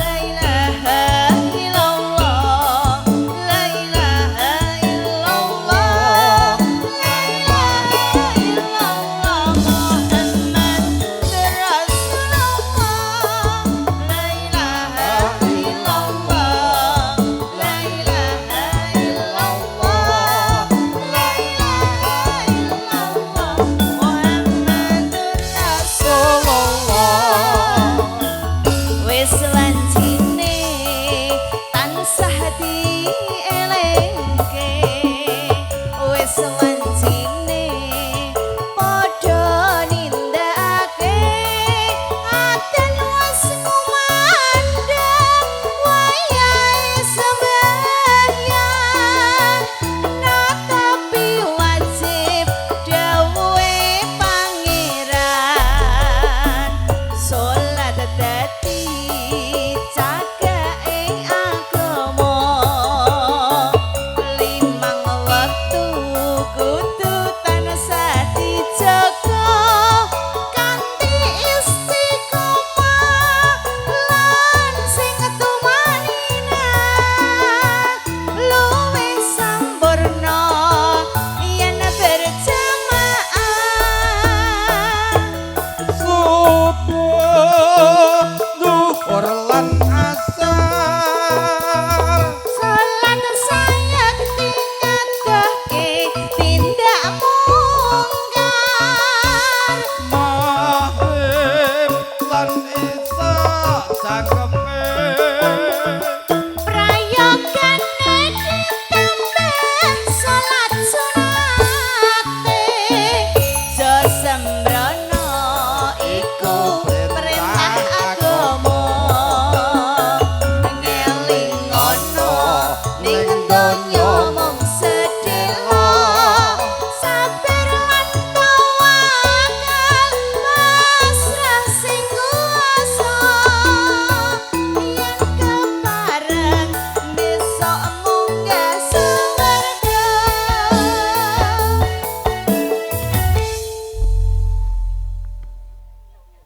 La ilaha illallah, la ilaha illallah, la ilaha illallah, Muhammad Rasulullah. La ilaha illallah, la ilaha illallah, la ilaha illallah, Muhammad Rasulullah. Wis wancine tansah dielingke, wis wancine padha nindakake, adan wis ngumandhang wayahe sembahyang, natapi wajib dawuhe Pangeran, salat dadi cagake agama, limang wektu kudu tansah dijaga kanthi istiqomah lan sing tumanina, luwih sampurna yen berjamaah. Subuh, duhur lan asar. Salat sayekti ngadohke tindak mungkar. Maghrib lan Isya cangkeme. Prayogane ditambah salat sunate, jo sembrono iku.